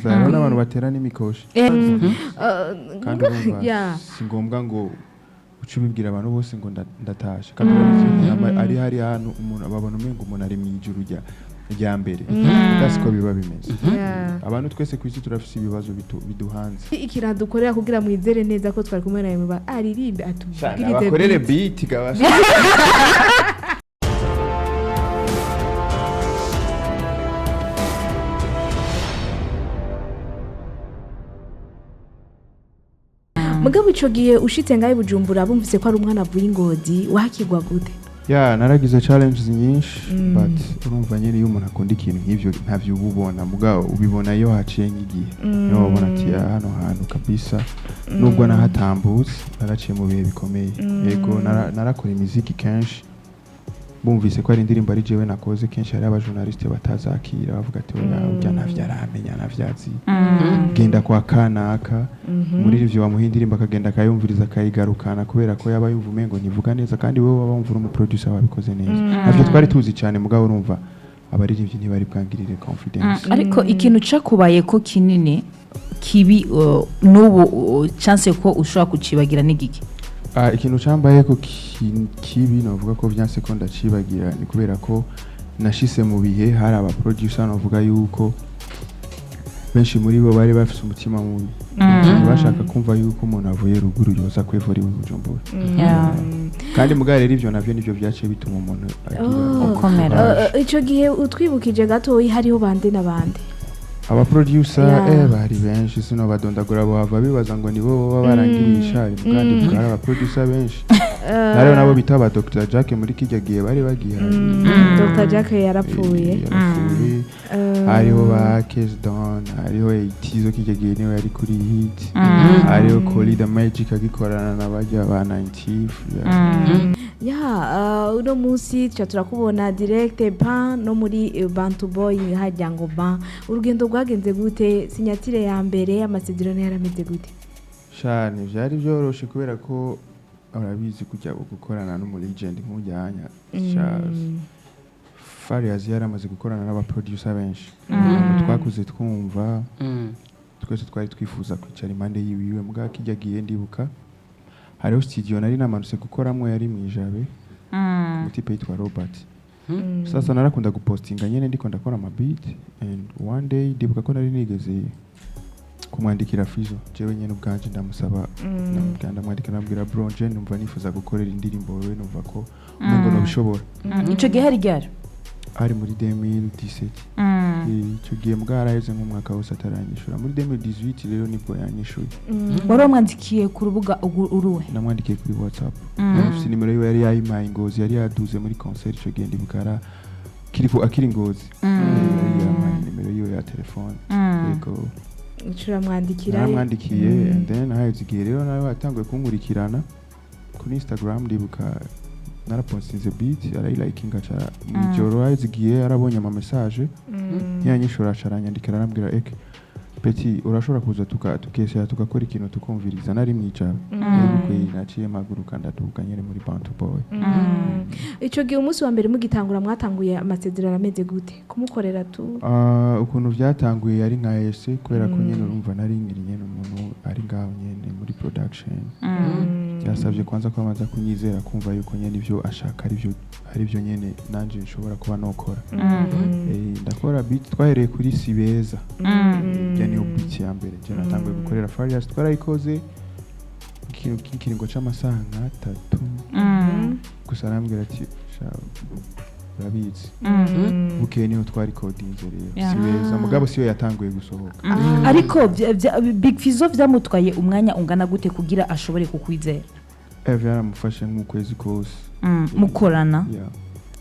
Hariho n'abantu batera n'imikoshi kandi urumva si ngombwa ngo uce ubibwira abantu bose ngo ndatashe, kandi urabizi umuntu ari hari hantu umuntu babona umengo umuntu ari mu ijuru rya mbere, muga siko biba bimeze. Abantu twese ku isi turafise ibibazo biduhanze. Ikintu dukorera kugira mwizere neza ko twari kumwe nawe muba aririmbe atubwirize. Bakorere beat gabasha. Mugabo ico gihe ushitse ngaho i Bujumbura, bumvise ko ari umwana avuye i Ngozi, wakigwa gute? Ya, naragize challenges nyinshi, but urumva nyine iyo umuntu akunda ikintu nk'ivyo ntavyo uba ubona, mugabo ubibona iyo haciye nk'igihe, niho wabona ati: "Ya, hano hantu kabisa nubwo nahatambutse naraciye mu bihe bikomeye." Yego, narakora imiziki, kenshi bumvise ko ari indirimbo ari jewe nakoze, kenshi hari abajournaliste batazakira, bavuga ati: "Oya, urya ntavyo aramenya, ntavyazi, genda kwa kanaka." Muri ivyo bamuha indirimbo, akagenda akayumviriza, akayigarukana, kubera ko yaba yumva umengo ntivuga neza, kandi wowe waba wumva uri umuproducer wabikoze neza. Navyo twari tuzi cyane, mugabo urumva abaririmbyi ntibari bwangirire confidence. Ariko ikintu cakubaye ko kinini kibi, n'ubu chance ko ushobora kucibagira n'igiki? Ah, ikintu cambaye ko kibi novuga ko vyanse ko ndacibagira ni kubera ko nashise mu bihe hari aba producer novuga yuko benshi muri bo bari bafise umutima mubi, ntibashaka kumva yuko umuntu avuye ruguru yoza kwivura iwe Bujumbura. Kandi mugabo rero ivyo navyo nivyo vyaciye bituma umuntu agira Oh. Ukomera. Ico gihe utwibukije gatoyi, hariho bande na bande? Aba producer bari benshi, sino badondagura bohava bibaza ngo nibo baba barangirisha, kandi hari aba producer benshi. Hariho nabo bita ba Dr Jack, muri kijya gihe bari bagihari. Dr Jack yarapfuye. Yarapfuye. Hariho ba Kesdon, hariho Itizo, kijya gihe niwe yari kuri hit, hariho Koli the Magic agikorana na bajya ba 90. Ya, uno munsi tuca turakubona direct pan no muri Bantu Boy hajya ngo ban. Urugendo rwagenze gute? Signature ya mbere, amasezerano yarameze gute? Shane, byari byoroshe kubera ko urabizi kujya gukorana n'umu legend nk'ujyanya Farious, yaramaze gukorana n'abaproducer benshi. Abantu twakuze twumva, twese twari twifuza kwicara impande yiwiwe. Mbwa kijya gihe ndibuka hariho studio nari namanutse gukoramo, yari mu Ijabe, umutipe yitwa Robert. Sasa narakunda gupostinga nyene ndiko ndakora ama beat, and one day ndibuka ko nari nigeze kumwandikira Fizo jewe nyene ubwanje, ndamusaba, ndamwandikira, ndamubwira: "Bro, je numva nifuza gukorera indirimbo wewe, numva ko umengo nobishobora." Ico gihe hari ryari? Ari muri 2017. Ico gihe mbwa yaraheze nk'umwaka wose ataranyishura. Muri 2018 rero nibwo yanyishuye. Wari wamwandikiye ku rubuga uruhe? Namwandikiye kuri WhatsApp. Yari afise nimero yiwe, yari yayimpaye Ngozi, yari yaduze muri concert ico gihe, ndibuka yari akiri Ngozi. Yari yampaye nimero yiwe ya telefone, yego. Uramwandikira? Naramwandikiye, and then haheze igihe rero nawe yatanguye kunkurikirana kuri Instagram. Ndibuka narapostinze beat, arayilikinga, aca mw'ijoro haheze igihe yarabonye ama message, ntiyanyishura, aca aranyandikira, arambwira: "Eke petit, urashobora kuza tukesera tugakora ikintu tukumviriza?" Nari mwicara, yego kweri, naciye mpaguruka ndaduga nyene muri Bantu Boy. Ico gihe umunsi wa mbere mugitangura, mwatanguye amasezerano ameze gute kumukorera tu? Ah, ukuntu vyatanguye yari nka ese, kubera ko nyene urumva nari nkiri nyene umuntu ari ngaho nyene muri production, byasabye kwanza ko abanza kunyizera, kumva yuko nyene ivyo ashaka arivyo nyene nanje nshobora kuba nokora. Ndakora beat, twahereye kuri Sibeza. Ya, niyo beat ya mbere je natanguye gukorera Farious. Twarayikoze ikintu k'ikiringo c'amasaha nk'atatu gusa, arambwira ati: "Sha, urabizi." Bukeye niho twarikodinze rero Sibeza, mugabo siyo yatanguye gusohoka. Ariko Big Fizzo vyamutwaye umwanya ungana gute kugira ashobore kukwizera? Vyaramufashe nk'ukwezi kose. Mukorana? Yeah.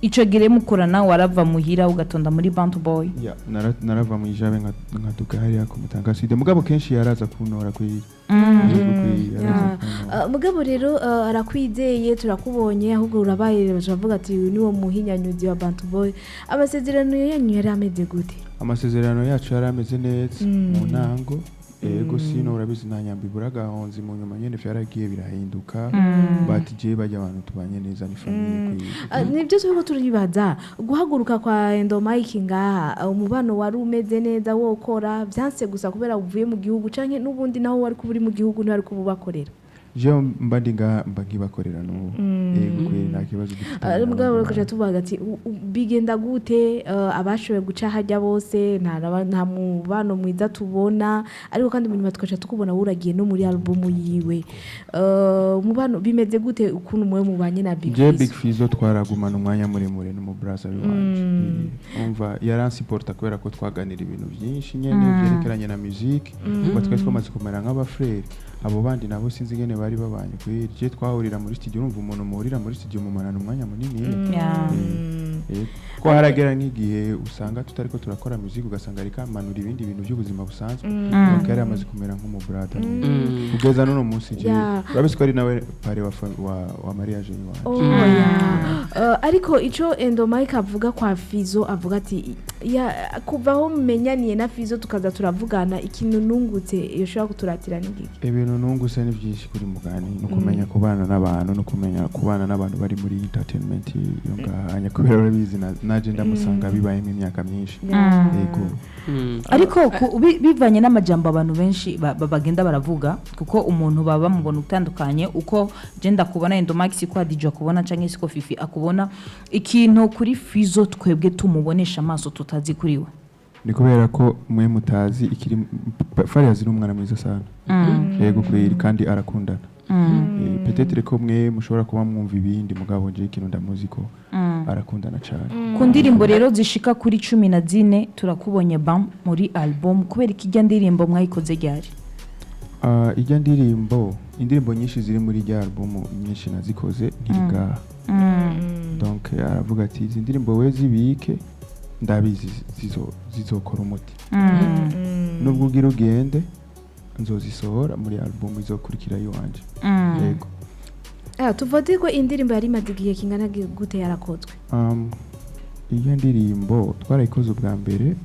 Ico gihe mukorana warava muhira ugatonda muri Bantu Boy? Yeah, narava mu Ijabe nkaduga hariya ku Mutangaside, mugabo kenshi yaraza kuntora kweri. Yego kweri, yaraza kuntora. Mugabo rero arakwizeye, turakubonye, ahubwo urabaye, turavuga ati uyu niwo muhinyanyuzi wa Bantu Boy. Amasezerano yanyu yari ameze gute? Amasezerano yacu yari ameze neza mu ntango, ego. Sino urabizi, nta nyambi ibura agahonzi. Mu nyuma nyene vyaragiye birahinduka, but je bajya abantu tubanye neza, ni famille kwiye. Ah, nibyo turiko turibaza, guhaguruka kwa Endo Mike ngaha, umubano wari umeze neza wokora vyanse gusa kubera uvuye mu gihugu, canke n'ubundi naho wari kuba uri mu gihugu ntiwari kuba ubakorera? Jewe mba ndi ngaha, mba nkibakorera n'ubu, yego kweri, nta kibazo dufitanye Mugabo n'abandi rero bantu. Tuvuga ati bigenda gute, abashoboye guca hajya bose nta mubano mwiza tubona, ariko kandi mu nyuma tukaca tukubona wuragiye no muri album yiwe. Umubano bimeze gute, ukuntu mwe mubanye na Big Je Fizzo? Big Fizzo twaragumana umwanya muremure n'umubraza w'iwanje. Umva, yaransupporta kubera ko twaganira ibintu byinshi nyene byerekeranye na music. Umva, twari twamaze kumera nk'abafrères. Abo bandi nabo sinzi ingene bari babanye kweri. Je twahurira muri studio, urumva umuntu muhurira muri studio mumarana umwanya munini. Ko haragera nk'igihe usanga tutariko turakora music, ugasanga ariko amanura ibindi bintu by'ubuzima busanzwe. Donc yari amaze kumera nk'umubrother kugeza n'uno munsi. Je urabizi ko ari nawe parrain wa mariage iwanje. Oh, yeah. Ariko ico Endo Mike avuga kwa Fizo, avuga ati ya kuva aho mumenyaniye na Fizo tukaza turavugana, ikintu nungutse yoshobora kuturatira n'igiki? Ibintu nunguse ni byinshi kuri mugani, ni ukumenya kubana n'abantu, no kumenya kubana n'abantu bari muri entertainment yo ngahanya, kubera urabizi naje ndamusanga bibayemo imyaka myinshi, yego. Ariko bivanye n'amajambo abantu benshi bagenda baravuga, kuko umuntu baba bamubona utandukanye, uko je ndakubona Endo Max, ko Adija akubona, canke siko Fifi akubona, ikintu kuri Fizo twebwe tumubonesha amaso tutazi kuri we? Ni kubera ko mwe mutazi ikiri. Farias ni umwana mwiza sana, yego kweri, kandi arakundana. Peut-être ko mwe mushobora kuba mwumva ibindi, mugabo nje ikintu ndamuzi ko arakundana cyane. Ku ndirimbo rero zishika kuri 14 turakubonye bam muri album, kubera ikijya ndirimbo mwayikoze ryari? Ah, ijya ndirimbo, indirimbo nyinshi ziri muri ijya album, nyinshi nazikoze nkiri ngaha. Donc aravuga ati izi ndirimbo we zibike, ndabizi zizokora umuti. Nubwo ugira ugende, nzozisohora muri album izokurikira iwanje, yego. Ah, tuvuge ko indirimbo yari imaze igihe kingana gute yarakozwe? Iyo ndirimbo twarayikoze ubwa mbere,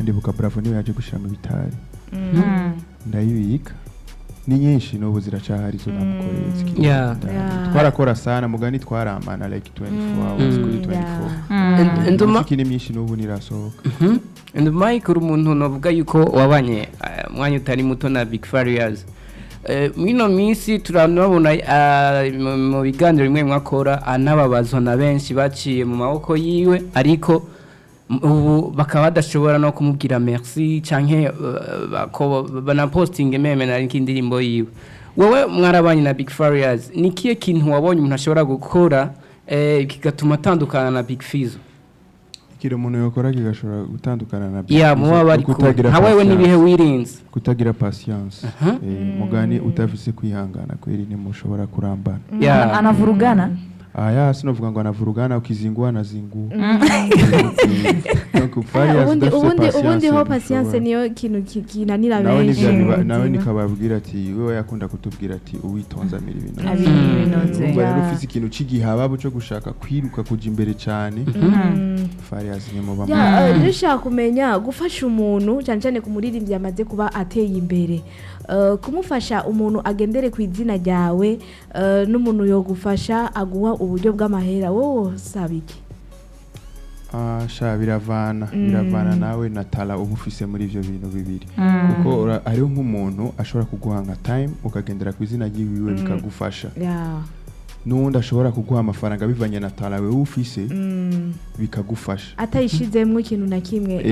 ndibuka Bravo niwe yaje gushiramo ibitari, ndayibika. Ni nyinshi, n'ubu ziracahari zo namukoreye zikiri ndani. Twarakora sana mugani, twaramana like 24 hours kuri 24. Imiziki ni myinshi, n'ubu nirasohoka. And Mike, uri umuntu navuga yuko wabanye umwanya utari muto na Big Farious. Mwino minsi turanabona mu biganiro bimwe mwakora anababazwa na benshi baciye mu maboko yiwe, ariko ubu bakaba badashobora no kumubwira merci canke ko banapostinge même na indirimbo yiwe. Wowe mwarabanye na Big Farious, ni kihe kintu wabonye umuntu ashobora gukora kigatuma atandukana na Big Fizzo? Ikintu umuntu yakora kigashobora gutandukana na Big Ya Fizzo, muba bari kumwe kutagira nka wewe patience. n'ibihe wirinze? Kutagira patience. Mugani utafise kwihangana kweri ntimushobora kurambana. Anavurugana. Aya, sinovuga ngo anavurugana, ukizingua anazingua. Donc Farious Ubundi udafise ubundi patience ubundi ho ntushobora. patience niyo kintu kinanira Nawe benshi nivyo mu nawe buzima. nikababwira ati wewe yakunda kutubwira ati uwitonze amira ibintu. Abira ibinoze. Urumva rero ufise ikintu c'igihababu co gushaka kwiruka kuja imbere cane, Farious ntimuba. Ya, dushaka kumenya gufasha umuntu, cyane cyane ku muririmbyi amaze kuba ateye imbere, kumufasha umuntu agendere ku izina ryawe, n'umuntu yogufasha aguha uburyo bw'amahera, wowe saba iki? Ah, sha, biravana nawe na talent uba ufise muri ivyo bintu bibiri, kuko hariho nk'umuntu ashobora kuguha nka time ukagendera ku izina ryiwiwe bikagufasha, n'uwundi ashobora kuguha amafaranga bivanye na talent wewe ufise bikagufasha. Atayishizemwo ikintu na kimwe,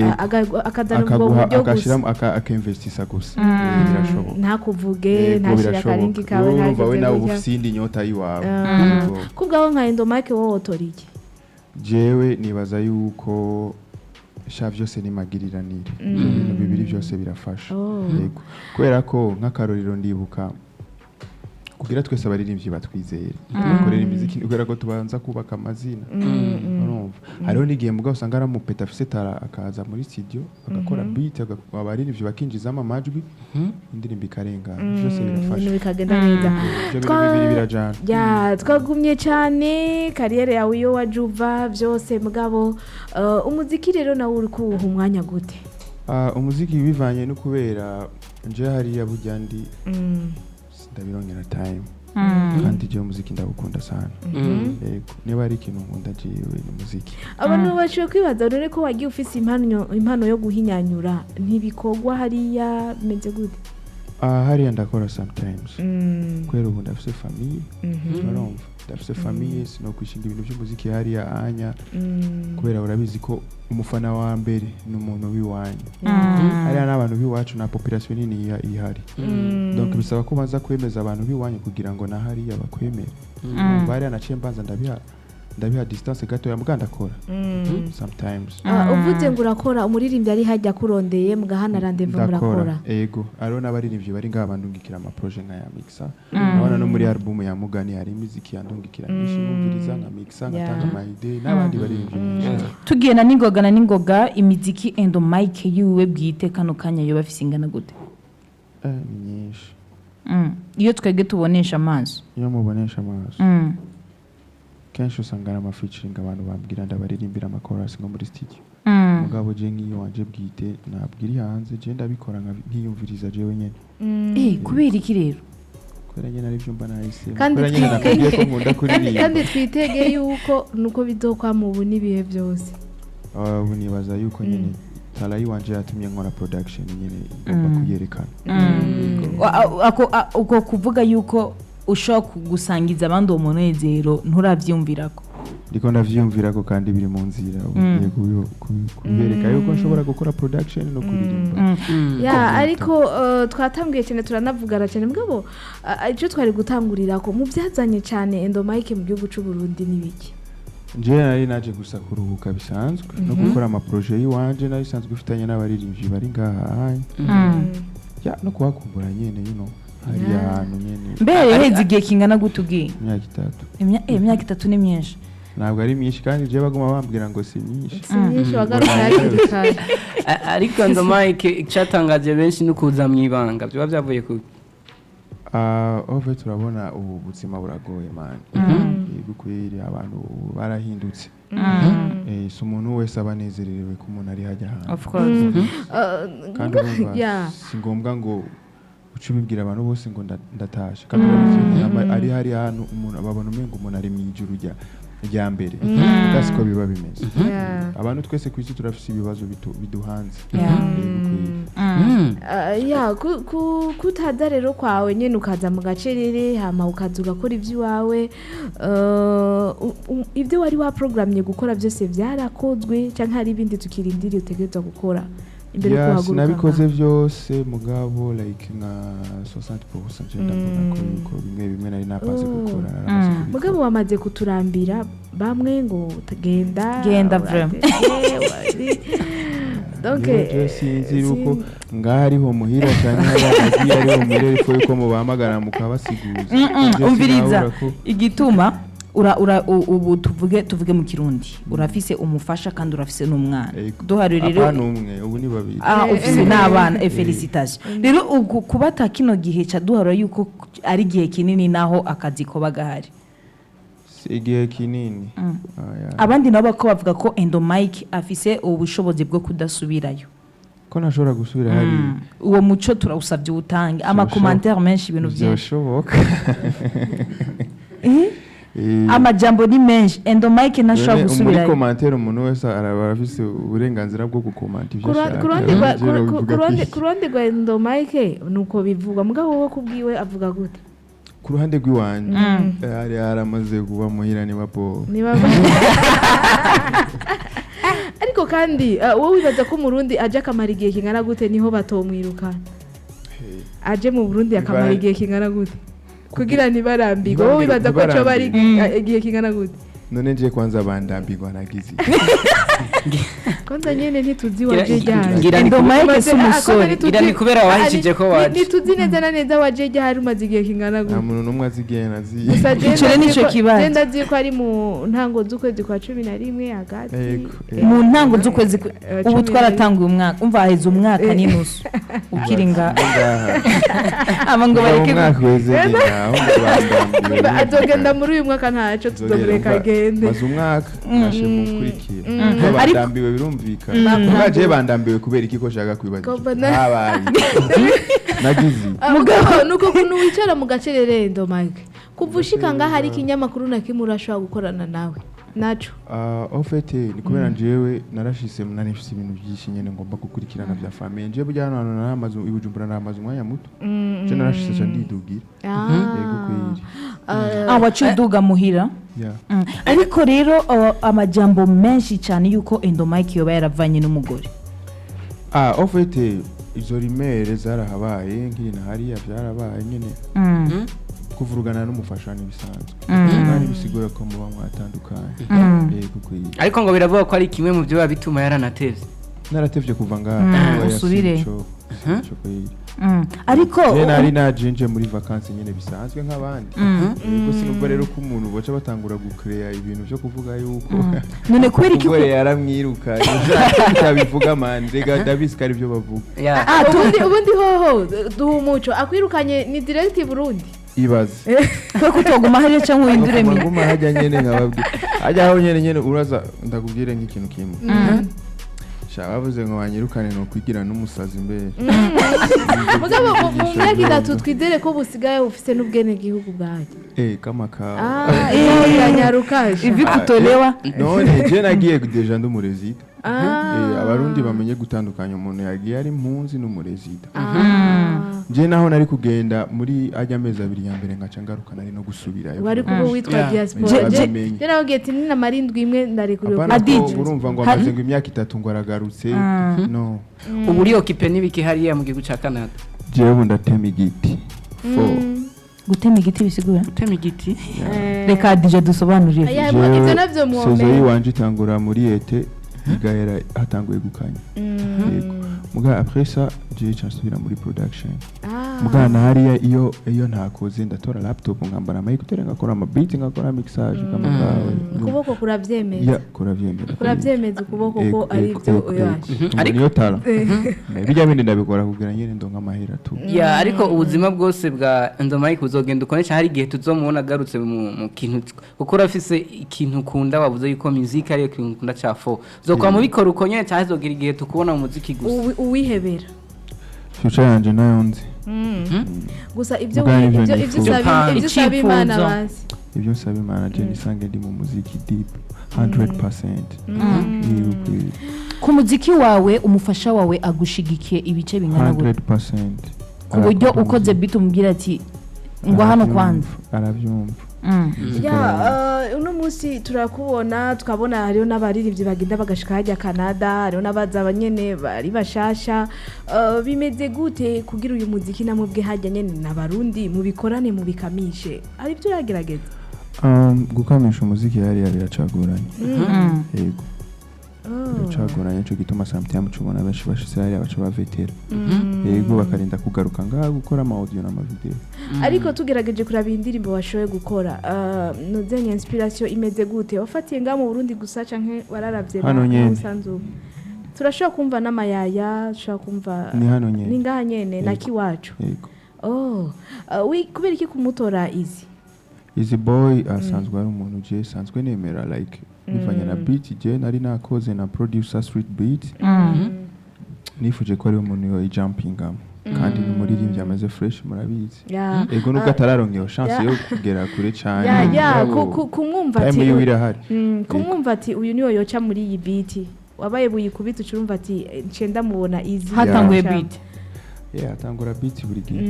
akazana ubwo akaguha buryo gusa. Akashiramo akainvestisa gusa. Birashoboka. Ntakuvuge, Yego, ntashyire akaringi birashoboka. kawe. Wowe urumva we Ntagize nawe uba gutya. ufise iyindi nyota yiwawe. Yego. Kubwaho nka Endo Mike, wowe wotora iki? Jewe nibaza yuko sha byose ni magiriranire, ibyo bintu bibiri byose birafasha. Yego, kubera ko nk'akarorero ndibuka kugira twese abaririmbyi batwizere tubakorera imiziki, kubera ko tubanza kubaka amazina, urumva. Urumva, hariho n'igihe mugabo usanga ari umupeta afise talent, akaza muri studio agakora beat, abaririmbyi bakinjizamo amajwi, indirimbo ikarengana. Byose birafasha. Ibintu bikagenda neza. Ibyo bintu bibiri birajana. Ya, twagumye cyane carrière yawe iyo wajuva byose, mugabo umuziki rero nawe uri kuwuha umwanya gute? Ah, umuziki bivanye no kubera nje hariya burya ndi ndabirongera time, kandi jewe umuziki ndawukunda sana. Yego, niba ari ikintu nkunda jewe ni umuziki. Abantu bashoboye kwibaza none ko wagiye ufise impano yo guhinyanyura, ntibikorwa hariya, bimeze gute? Ah, hariya ndakora sometimes, kubera ubu ndafise famille. Urumva, ndafise famille, sinokwishinga ibintu by'umuziki hariya anya, kubera urabizi ko umufana wa mbere ni umuntu w'iwanyu. Hariya n'abantu b'iwacu na population nini ihari, donc bisaba ko ubanza kwemeza abantu b'iwanyu kugira ngo na hariya bakwemere. Urumva, hariya naciye mbanza ndabiha distance gatoya, mbwa ndakora sometimes. Ah, uvuze ngo urakora, umuririmbyi ari hajya akurondeye mugahana rendez-vous, murakora? Ego, hariho n'abaririmbyi bari ngaha bandungikira ama projet nka ya mixa. Urabona no muri album ya Mugani hari imiziki yandungikira myinshi, numviriza nka mixa, ngatanga ama idée, n'abandi baririmbyi benshi. Tugiye na ningoga na ningoga, imiziki Endo Mike yiwe bwite kano kanya yoba afise ingana gute? Ni nyinshi. Iyo twebwe tubonesha amaso. Iyo mubonesha amaso, kenshi usanga ari ama featuring, abantu bambwira ndabaririmbira ama chorus nko muri studio. Mugabo je nk'iyo wanje bwite ntabwo iri hanze, je ndabikora nkiyumviriza jewe nyene. Kubera iki rero? Kubera nyene arivyo mba nahisemo, Kandi kubera nyene nakubwiye ko nkunda kuririmba. Kandi twitege yuko nuko bizokwama ubu n'ibihe byose. Ah, ubu nibaza yuko nyene talent yiwanje yatumye nkora production nyene igomba kuyerekana. Uko kuvuga yuko ushobora kugusangiza abandi uwo munezero, nturavyumvirako? Ndiko ndavyiyumvirako kandi biri mu nzira. Ubu ngiye kubereka yuko nshobora gukora production no kuririmba. Ya, ariko twatanguye cyane, turanavugana cyane, mugabo icyo twari gutangurira ko mu byazanye cyane Endo Mike mu gihugu cy'u Burundi ni biki? Njyewe nari naje gusa kuruhuka bisanzwe no gukora ama projet y'iwanje nari isanzwe ifitanye n'abaririmbyi bari ngaha, ya, no kuhakumbura nyene, hariya hantu nyene. Mbere heze igihe kingana gute ugiye? Imyaka 3. Imyaka 3 ni myinshi. Ntabwo ari myinshi, kandi jewe baguma bambwira ngo si myinshi. Si myinshi, wagaruka hakiri kare. Ariko Endo Mike, icyatangaje benshi ni ukuza mu ibanga, byaba byavuye ku Ah, ove turabona ubu buzima buragoye man. Yego kweri, abantu ubu barahindutse. Si umuntu wese aba anezerewe ko umuntu ari hajya hantu. Of course. Kandi urumva, si ngombwa ngo uce ubibwira abantu bose ngo ndatashe, kandi urabizi umuntu aba ari hariya hantu, umuntu babona umengo umuntu ari mu ijuru rya mbere. Muga siko biba bimeze. Abantu twese ku isi turafise ibibazo biduhanze. Yego kweri. Ya, kutaza rero kwawe nyene, ukaza mu gacerere, hama ukaza ugakora ivy'iwawe, ibyo wari waprogramye gukora byose byarakozwe, canke hari ibindi tukirindiriye utegerezwa gukora imbere yo Ya, kuhaguruka? sinabikoze byose, mugabo like nka 60% nje ndabona ko yuko bimwe bimwe nari napanze gukora naramaze kubikora. Mugabo wamaze kuturambira, bamwe ngo genda. Genda vraiment. Donc Rero je sinzi yuko ngaha ariho muhira canke hariya hagiye ariho muhira, ariko yuko mubahamagara mukabasiguza. Je Umviriza. sinabura ko Igituma ubu tuvuge mu Kirundi, urafise umufasha kandi urafise n'umwana. Ego. Duhari rero. Apana umwe, ubu ni babiri. Ah, ufise n'abana, félicitations. Rero ubwo kubata kino gihe ca duharura yuko ari igihe kinini, naho akazi koba gahari. Si igihe kinini. Ah, ya. Abandi nabo ko bavuga ko Endo Mike afise ubushobozi bwo kudasubirayo. Ko ntashobora gusubira hariya. Uwo muco turawusabye uwutange, ama commentaire menshi, ibintu byinshi. Vyoshoboka. Eh? Amajambo ni menshi, Endo Mike ntashobora None muri gusubirayo. commentaire umuntu wese araba afise uburenganzira bwo gukomanta ivyo Ku ashaka. ruhande rwa Jewe bivuga kwiki? ku ruhande rwa Endo Mike nuko bivugwa, mugabo wowe kubwiwe avuga gute? Ku ruhande rw'iwanje, hari haramaze kuba muhira niba bo Niba ariko kandi wowe wibaza ko Umurundi aje akamara igihe kingana gute niho batomwirukana? Aje mu Burundi akamara igihe kingana gute kugira ntibarambirwe? Wowe wibaza ko coba ari Ntibarambirwe. igihe kingana gute? None nje kwanza bandambirwa nagize iki? Kwanza nyene ntituzi waje ryari. Ngira ni Endo Mike si Kwanza umusore. ntituzi- Ngira ni kubera wahishije ko waje. Ntituzi neza na neza waje ryari, umaze igihe kingana Nta gute. muntu n'umwe azi igihe naziye. Gusa je Ico rero ndazi nico kibazo. je ndazi ko ari mu ntango z'ukwezi kwa 11 hagati. Yego, yego. Mu ntango z'ukwezi ubu 11. Twaratanguye umwaka, umva haheze umwaka n'inusu ukiri nga Ngaha. Aba ngo Kuva bareke mu mwaka uheze ngenda, aho ngo bandambiwe. Azogenda muri uyu mwaka, ntaco tuzomureka agende. Maze umwaka nashe mukurikira. Kuba bandambiwe birumvikana. Mm. Kuba jewe bandambiwe kubera iki ko shaka kwibaza Ko ico? habaye. Nagize. Mugabo nuko kuntu wicara mu gacerere, Endo Mike, kuva ushika ngaha hari ikinyamakuru na kimwe urashobora gukorana nawe naco? Ah, en fait ni kubera njyewe narashise narifise ibintu byinshi nyene ngomba gukurikirana vya famille. Njyewe burya hano hantu naramaze i Bujumbura, naramaze umwanya muto. Je narashise ca ndidugira. Yego kweri. Ah, waciye uduga muhira. Yeah. Ariko rero amajambo menshi cyane yuko Endo Mike yoba yaravanye n'umugore. Ah, en fait izo rumeurs zarahabaye nkiri na hariya, vyarabaye nyene. Kuvurugana n'umufasha ntibisanzwe kandi bisigura ko muba mwatandukanye. Yego kweri. Ariko ngo biravuga ko ari kimwe mu byo biba bituma yaranatevye. Naratevye kuva ngaha. Oya, Usubire. Sico kweri. Ariko Je nari najinje muri vacances nyene bisanzwe nk'abandi. Yego, sinumva rero ko umuntu boca batangura gucrea ibintu byo kuvuga yuko None kubera iki umugore yaramwiruka utabivuga man, rega ndabizi ko ari byo bavuga. Yeah. Ubundi hoho duha umuco, akwirukanye ni direct i Burundi? Ibaze. Kwe kutoguma hariya cyangwa uhindure Nguma mi nguma hajya nyene nkababwira hajya aho nyene nyene uraza ndakubwire nk'ikintu kimwe. Sha, bavuze ngo banyirukane ni ukwigira n'umusazi imbere. Mugabo mu myaka 3 twizere ko busigaye bufise n'ubwenegihugu bwanjye. Eh, kama kawa. Ah, iranyarukaje. Ivi kutolewa. None je nagiye déjà ndi umurezida. Abarundi bamenye gutandukanya umuntu yagiye ari impunzi n'umurezida. Je naho nari kugenda muri ajya amezi 2 ya mbere ngaca ngaruka, nari no gusubirayo. Wari kuba witwa diaspora. Babimenye. Je nababwiye ati ninamara indwi imwe ndarekuriwe. Apana ko Adije. urumva ngo amaze ngo imyaka 3 ngo aragarutse, no. Ubu uri occupé n'ibiki hariya mu gihugu ca Canada? Jewe ubu ndatema igiti. Four. Gutema igiti bisigura? Gutema igiti. Reka Dije dusobanurire. Aya, Jewe ivyo navyo saison mwomenya. yiwanje itangura muri été igahera hatanguye gukanya. Yego, muga après ça jewe ca nsubira muri production. Muga na hariya iyo ntakoze ndatora laptop nkambara ama écouteurs ngakora ama beat, ngakora mixage kama kawe. Ukuboko kuravyemeza. Ya, kuravyemeza. Kuravyemeza ukuboko ko ari Ego, byo ego, ego. yaje. Ngo niyo tara. Bijya bindi ndabikora kugira nyine ndonka amahera tu. Ya, ariko ubuzima bwose bwa Endo Mike buzogenda ukoresha, hari igihe tuzomubona agarutse mu kintu, kuko urafise ikintu ukunda, wavuze yuko music ariyo kintu ukunda ca fo uzokwa mubikora uko nyene, cyangwa hazogira igihe tukubona mu muziki gusa? Uwihebera. Future yanje nayo nzi. Gusa ibyo Mugabo nivyo ibyo nifuza. usaba, ibyo usaba Imana Icyifuzo. basi. Ibyo nsaba Imana, je nisange ndi mu muziki deep 100%. Yego kweli. Ku muziki wawe, umufasha wawe agushigikiye ibice bingana gute? 100%. Ku buryo Arakunda ukoze umuziki. beat umubwira ati ngo hano kwanza? Arabyumva. Ya, uno munsi turakubona, tukabona hariho n'abaririmbyi bagenda bagashika hajya Canada, hariho n'abaza nyene bari bashasha. Bimeze gute kugira uyu muziki namwe bwe hajya nyene n'abarundi mubikorane mubikamishe? Hari ibyo uragerageza? Gukamisha umuziki hariya biracagoranye. Yego, biracagoranye, nico gituma sometimes ucubona benshi bashitse hariya baca bavetera. Yego, bakarinda kugaruka ngaha gukora ama audio n'ama video. Ariko tugerageje kuraba indirimbo washoboye gukora, nuzenye inspiration imeze gute? Wafatiye ngaha mu Burundi gusa canke wararavye Hano nyene. usanzwe turashobora kumva n'amayaya, dushobora kumva? Ni hano nyene. Ni ngaha nyene na Yego. kiwacu? Yego. Oh, kubera iki kumutora izi? Easy Boy asanzwe ari umuntu je sanzwe nemera, like bivanye na beat je nari nakoze na producer Street Beat, nifuje ko ari umuntu yo ijumpingamo kandi ni umuririmbyi ameze fresh, murabizi. Ego, nubwo atararonka iyo chance yo kugera kure cyane, Ya, mugabo kumwumva time ati yiwe irahari. Kumwumva ati uyu niwe yoca muri iyi beat wabaye buyikubita, ucurumva ati nce ndamubona izi. Hatanguye Ca- beat. Yeah, atangura beat buri gihe.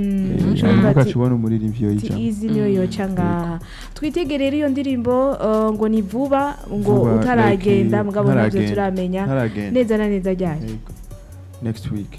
Ucurumva ariko ati ukibona umuririmbyi yo ati yijamo. izi niyo yoca ngaha. Twitege rero iyo ndirimbo, ngo ni vuba ngo Vuba, utaragenda, like, mugabo ntabyo ntaragenda, turamenya ntaragenda. neza na neza ryari. Yego. Next week.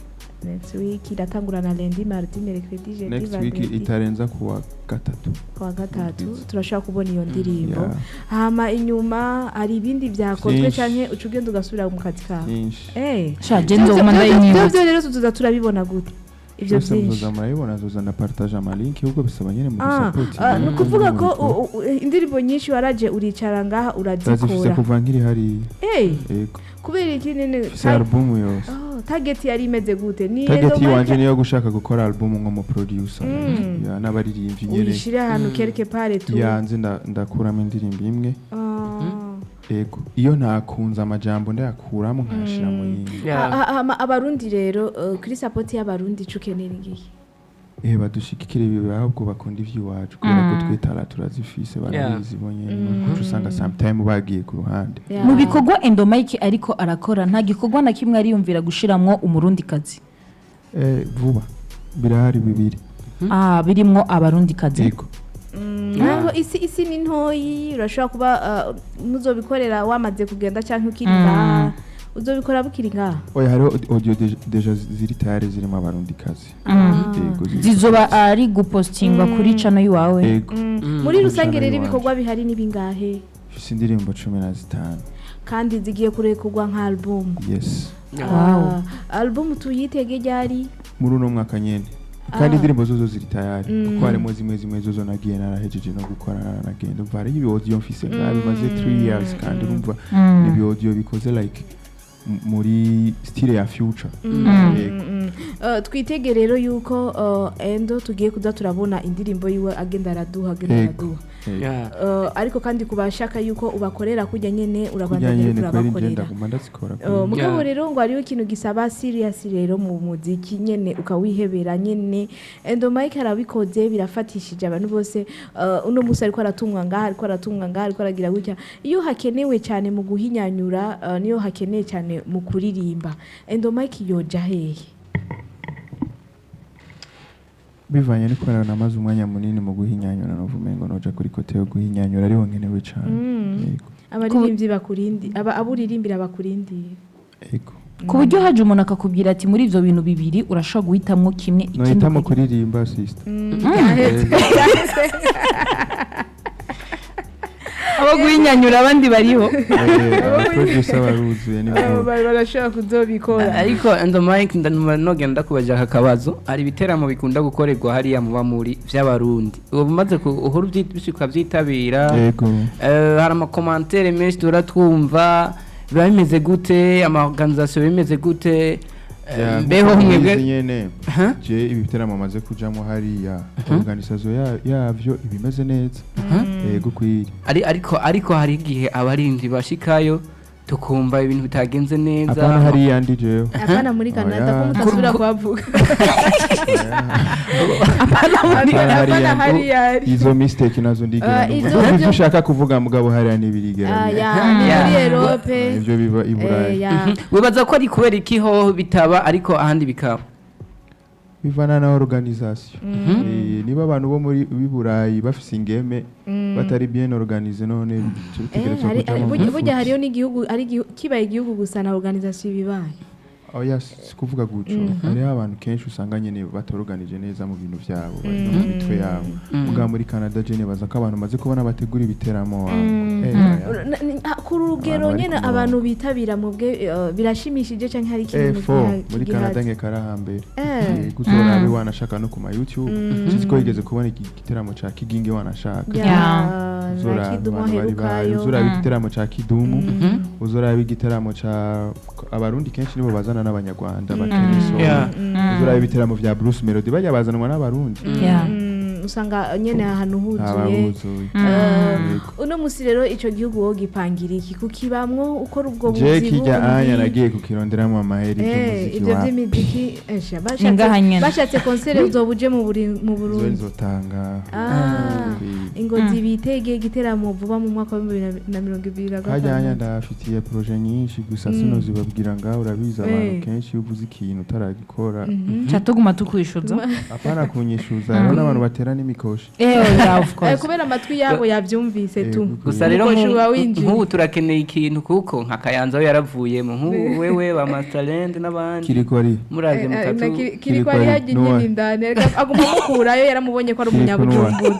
Next week iratangura na lundi, mardi, mercredi, jeudi, Next week, vendredi. itarenza kuwa gatatu. Kuwa gatatu Ndwiza. turashobora kubona iyo ndirimbo. Yeah. Hama inyuma hari ibindi byakozwe Vyinshi. canke uca ugenda ugasubira mu kazi kawe? Byinshi. Sha, je nzoguma ndayimwibutsa. Vyo rero tuzoza turabibona gute ivyo Byose vyinshi? muzoza murabibona, zoza na partage amalinki, ahubwo bisaba nyene mu Ah, support. ah, ni ukuvuga ko indirimbo nyinshi waraje uricara ngaha ndazifise urazikora? Kuva nkiri hariya. Yego. Kubera iki nene? Mfise album yose. Oh, target yari imeze gute? Ni Target Endo yiwanje Mike- niyo gushaka gukora album nko mu producer. Yeah, n'abaririmbyi nyene. Uyishire ahantu quelque part tu. Ya, nzi ndakuramo indirimbo imwe. Ego, iyo ntakunze amajambo ndayakuramo nkayashira mu yindi. Yeah. Abarundi rero, kuri support y'abarundi ico ukenera ngiyi? Badushigikire ibi, ahubwo bakunda ivy'iwacu kubera ko twitara turazifise, barabizi bo nyene, kuko usanga sometime bagiye ku ruhande. Mu bikorwa Endo Mike ariko arakora, nta gikorwa na kimwe ariyumvira gushiramwo umurundikazi? Vuba birahari bibiri. Ah, birimwo abarundikazi? Yego. Ntabwo isi ni ntoyi, urashobora kuba muzobikorera wamaze kugenda canke ukiri ngaha, uzobikora bukiri ngaha? Oya, hariho audio déjà ziri tayari zirimo abarundikazi. Yego, ziri Zizoba tayari. ari gupostingwa kuri channel iwawe? Yego. Muri rusange Channel rero iwanje. ibikorwa bihari ni bingahe? Mfise indirimbo 15. Kandi zigiye kurekurwa nka album? Yes. Wow. Ah, album tuyitege ryari? Muri uno mwaka nyene, kandi indirimbo zozo ziri tayari, kuko harimo zimwe zimwe zozo nagiye narahejeje no gukora, naranagenda. Umva, hariho ibi audio mfise ngaha bimaze 3 years, kandi urumva ni ibi audio bikoze like muri style ya future. Yego. Twitege rero yuko Endo tugiye kuza turabona indirimbo yiwe agenda araduha, agenda Yego. araduha. Yego. Yeah. Ariko kandi ku bashaka yuko ubakorera kujya nyene, Kurya urabandanya nyene kweri nje urabakorera. ndaguma ndazikora. Mugabo Yeah. rero ngo hariho ikintu gisaba serious rero mu muziki nyene ukawihebera nyene. Endo Mike arabikoze, birafatishije abantu bose. Uno musi ariko aratumwa ngaha, ariko aratumwa ngaha, ariko aragira gutya. Iyo hakenewe cyane mu guhinyanyura, niyo hakenewe cyane mu kuririmba, Endo Mike yoja hehe? Bivanye n'uko namaze umwanya munini mu guhinyanyura, numva umengo noja kuri côté yo guhinyanyura ariho nkenewe cane. Yego. Abaririmbyi bakurindi, aba aburirimbira bakurindiye. Yego. Ku buryo haje umuntu akakubwira ati muri ivyo bintu bibiri urashobora guhitamwo kimwe, ikindi Nohitamo kuririmba, sister. Byahetse. Abo guhinyanyura abandi bariho. Abaproducer baruzuye n'ibintu. Barashobora kuzobikora. Ariko Endo Mike, ndanuma nogenda kubaja aka kabazo: hari ibiteramo bikunda gukorerwa hariya muba muri vy'abarundi, ubu umaze uhora ukavyitabira? Yego. Hari amacommentaires menshi duhora twumva. Biba bimeze gute? Amaorganisation bimeze gute? Ya, Mbeho nkuko mwebwe mubizi nyene, Huh? je ibi biteramo maze kujamo hariya, organisation yavyo ibimeze neza. Yego kwiri. Ariko hari igihe abarinzi bashikayo tukumva ibintu bitagenze neza. Apana hariya ndi jewe. Apana muri Canada, ko Oya. mutasubira kuhavuga. Apana Apana hariya. Hariya ari. Izo mistake nazo ndigera Ah, numva. izo- Ivyo ushaka kuvuga, mugabo hariya ntibirigera Ah, biba. ya, ni muri Europe. Ivyo biba i Burayi. Ya. Wibaza ko ari kubera iki hoho bitaba ariko ahandi bikaba? Bivana na organisation. Niba abantu bo muri b'i Burayi bafise ingeme batari bien organisé, none bice bitegerezwa kujamo Burya amafuti. hariyo n'igihugu ari kibaye igihugu gusa na organisation ibibaye. Oya, si kuvuga gutyo. Hariho abantu kenshi usanga nyene batoroganije neza mu bintu vyabo, bari no mu mitwe yabo. Mugabo muri Canada je nibaza ko abantu maze kubona bategura ibiteramo wangu. Oya. Ku rugero Abantu bari nyene ku murongo. Abantu bitabira mubwe birashimishije canke hari ikintu Fo muri kigihaze? Canada nke karahambere. Yego, uzorabe wanashaka no ku ma YouTube. Sinzi ko wigeze kubona igiteramo ca Kigingi wanashaka. Ya, Ya. na Uzoraba Kidumu abantu bari bahari, aherukayo. uzoraba igiteramo ca Kidumu, uzoraba igiteramo ca abarundi kenshi nibo bazana n'abanyarwanda bakeniso. Uzoraba ibiteramo vya Bruce Melody, bajya bazanwa n'abarundi. Usanga nyene ahantu Aba huzuye. buzuye. Yego. Uno musi rero ico gihugu wowe gipangira iki kukibamwo ukora ubwo Je buzi kijya bundi? anya nagiye kukironderamo amahera, ivy'umuziki ivyo wa vy'imiziki esha Ni ngaha nyene. bashatse concert uzoba uje mu zo Burundi. nzotanga. Ah, Kwi- ingozi bitege igiteramo vuba mu mwaka wa 2026. Hajya hanya ndafitiye projet nyinshi, gusa sinozibabwira ngaho, urabizi abantu kenshi iyo uvuze ikintu utaragikora. Ca tuguma tukwishuza. Apana kunyishuza, hariho n'abantu batera. n'imikoshi. Yeah, of course. Kubera amatwi yabo yabyumvise tu. Gusa rero Umukoshi uba winjiye. Nk'ubu turakeneye ikintu, kuko nka Kayanza we yaravuyemo, nk'ubu wewe ba Masterland n'abandi Kiriko ari muraje Na mukatu. Kiriko ari hajya Nuwa. nyine indani. Erega aguma amukurayo, yaramubonye ko ari Kiriko Nuwa. umunyabujumbura.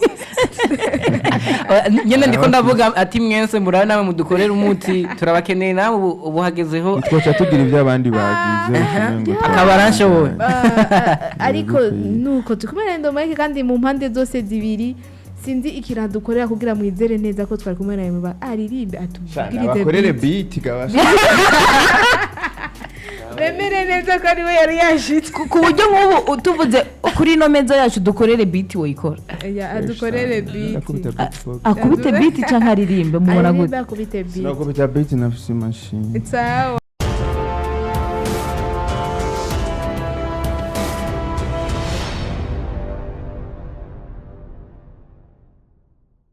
Nyine ndiko ndavuga ati mwese murabe nawe mudukorere umuti, turabakeneye nawe ubu hagezeho. Ntitwoca tugira ibyo abandi bagize ngo Akaba aranshoboye. Ariko Yego. Nuko turi kumwe na Endo Mike kandi mu mpande zose zibiri, sinzi ikintu adukorera kugira mwizere neza ko twari kumwe nawe, muba aririmbe atubwirize bakorere beat. beat gabasha. Bemere neza ko ari we yari yashitse. Ku buryo nk'ubu tuvuze kuri ino meza yacu dukorere beat, woyikora? Ya, adukorere beat. Ndakubita beatbox. Akubite beat cyangwa aririmbe, mubona Aririmbe, gute? akubite beat. Sinakubita beat, nafise imashini. Sawa.